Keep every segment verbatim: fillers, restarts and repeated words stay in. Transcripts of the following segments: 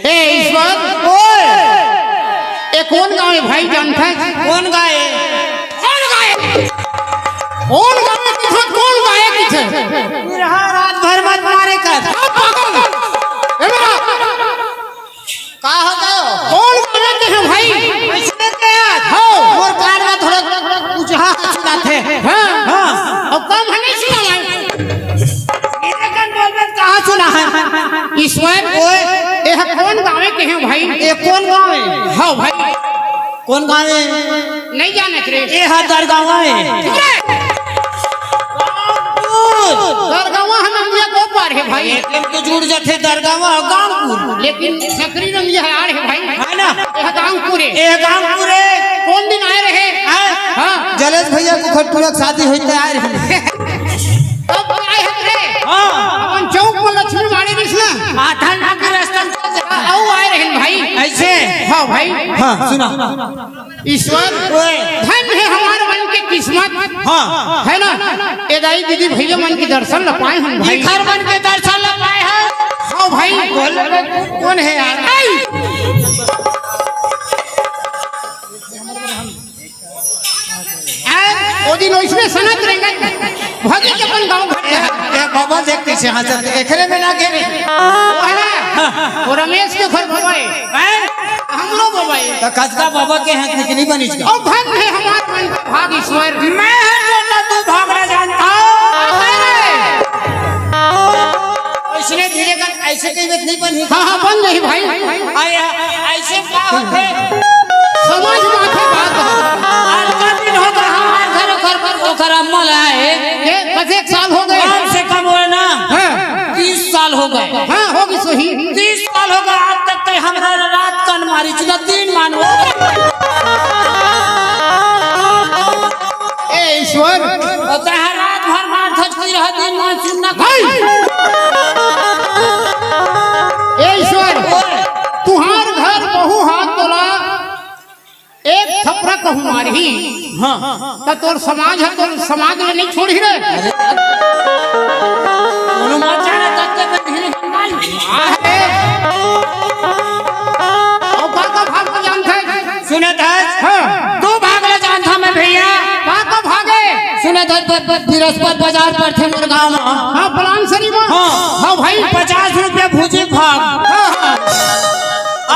ए, ईश्वर, कोन गाँव हे भाई, जानथस? कोन गाँव हे? कोन गाँव हे? कोन गाँव हे किथे? कोन गाँव हे किथे? पूरा रात भर मत मारे कर। अब पागल। ए मेरा। का हो गयो? कोन गाँव हे किथे भाई? अइसने के यार। हो। मोर कान में थोड़ा कुछ हाँ सुनाथे। हाँ। हाँ। अब कम है नहीं सुना भाई। मेरे कन बोलबे त कहाँ सुना है? ईश्वर, ओए। एह कोन गाँव हे किथे भाई? ए कोन गाँव हे? हाँ भाई। कोन गाँव हे? नहीं जानत रे। एह दरगाँव हे। चुप रे। दरगाँव हम ये को पार हे भाई? ए, तो जुड़ जाथे दरगाँव, गाँवपुर। लेकिन सकरी रंग ये आड़ हे भाई। है ना? एह गाँवपुर हे। एह गाँवपुर हे। कोन दिन आए रहे? हैं? हाँ। जलेश भैया के खटपुरा के शादी होई त आए रहे। अब आए हन रे। हाँ। अपन चौक में लक्ष्मी माड़ी दिस ना। आठन के रास्ता में चल जा। अउ आए रहे भाई। अइसे? हाँ भाई। हाँ, सुना। ईश्वर, ओए। धन हे हमर मन के किस्मत। हाँ। है ना? ए दाई दीदी भैया मन के दर्शन ल पाए हन भाई। इखर मन के दर्शन ल पाए हन। हाँ भाई। बोल, कोन हे यार? आई। आय, ओ दिन ओइसने सनत रेंगत, भगे के अपन गाँव घर ए, ए, बाबा देख कइसे हँसत, एकरे में ना गेरे। ओ हे ना, ओ रमेश के घर बाबा हे। हैं? हमरो बाबा हे। त कतका बाबा के हाथ में के नहीं बनिस का? ओ धन हे हमर मन के भाग ईश्वर। मैं हर जोता तू भाग ना जानता। अरे। ओइसने धीरे कर अइसे कहिबे त नहीं बनही। हाँ, हाँ, बन जाही भाई। अइसे का होथे? समझ में आथे बात। आज का दिन हो गे, हमार घर ओकर, ओकर अम्मा ला हे। ये कतेक साल हो गे? कम से कम होय ना, हाँ। तीस साल हो गे। हाँ, होगे सही। तीस साल हो गे, आज तक ते हमर रात कन मारिस ना, दिन मानो। ए ईश्वर। ओ तैं ह रात भर मार धचकी रह, दिन मान सुन ना भाई। ए ईश्वर, ओए। तुहार घर बहू हा तोला एक थपरा कहूँ मारही, हाँ। त तोर समाज ह, तोर समाज ल नहीं छोड़ही रे। अरे, कोनो बात जाने तक के धीरे हंगाई। अरे, अउ का का भाग ल जानथे? सुनत हस? हाँ। दू भाग ल जानथों मैं भैया। का का भाग हे? सुनत हस, ब-, ब-, बिरस्पत बाजार परथे मोर गाँव म। हाँ, पलानसरी म। हाँ। हाँ भाई। पचास रुपया भूजी भाग। हाँ, हाँ।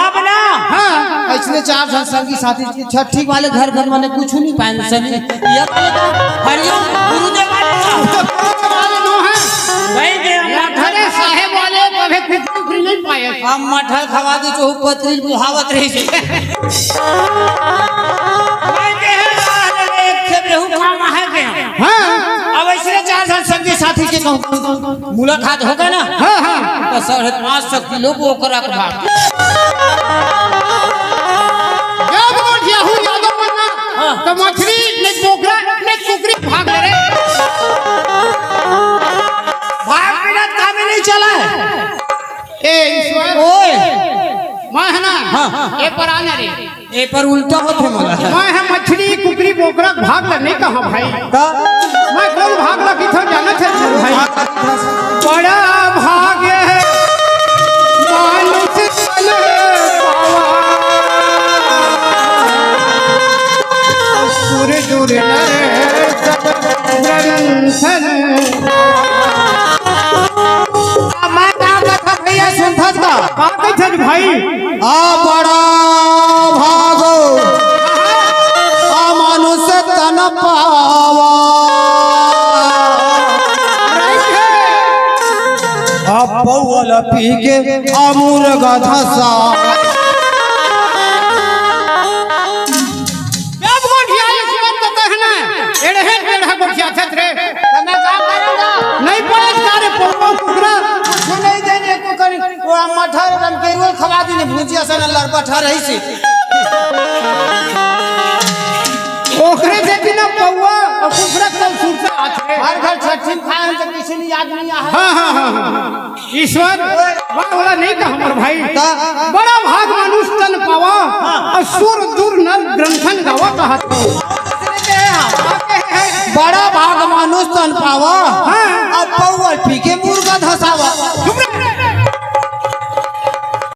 अब ना, हाँ। अइसने चार झन संगी साथी छट्ठी वाले घर, घर माने कुछ नहीं पाए संगी। ये वाले का हरिओम गुरुदेव वाले का। वाले नो है। भाई के हम अरे साहेब वाले कभी कुछ नहीं पाए। हम मठा खवा दी जो पत्री बुहावत रही। भाई के है यार, एक से बेहू काम है के। हाँ। अब अइसने चार झन संगी साथी के कहूँ मुलाकात हो गे ना? हाँ, हाँ। त साढ़े पाँच सौ किलो बोकरा के भाग। जब गोठियाहू यादव मन ना, हाँ। त मछली, नहीं बोकरा, नहीं कुकरी भाग ले रे। भाग बिना काम नहीं चला है। ए ईश्वर। ओए। मैं है ना? हाँ, हाँ। ए पर आना रे। ए पर उल्टा होथे मोला। मैं ह मछली, कुकरी, बोकरा के भाग ल नहीं कहा भाई। त? मैं कोन भाग ल किथों जानत हे भाई? बड़ा भाग हे मानुष तन पावा। सुर दुर नर सब ग्रंथन। मैं का कथा भैया सुनथस का? का कथन भाई? आ बड़ा भागो, आ मानुष तन पावा। आ पौवा ल पी के, आ मुर्गा धसा। जब गोठियाही सुनत त तहना, एड़हे टेढ़ा गोठियाथस रे। त मैं का करूँगा? नहीं पड़े का रे पौवा कुकरा। कुछ नहीं देने को करी। वो मठर रमकेरुआ खवा दी ने भुजिया सन लरपठा रही सी। ओकरे सेती ना पौवा अउ कुकरा कल सुरता आथे। हर घर छट्ठी में खाए हम तो किसी ने याद नहीं आ। हाँ, हाँ, हाँ, हाँ। ईश्वर, वाह, वाह, नहीं कहा हमर भाई। त? बड़ा भाग मानुष तन पावा, हाँ। अउ सुर दुर नर ग्रंथन गावा कहत। बड़ा भाग मानुष तन पावा,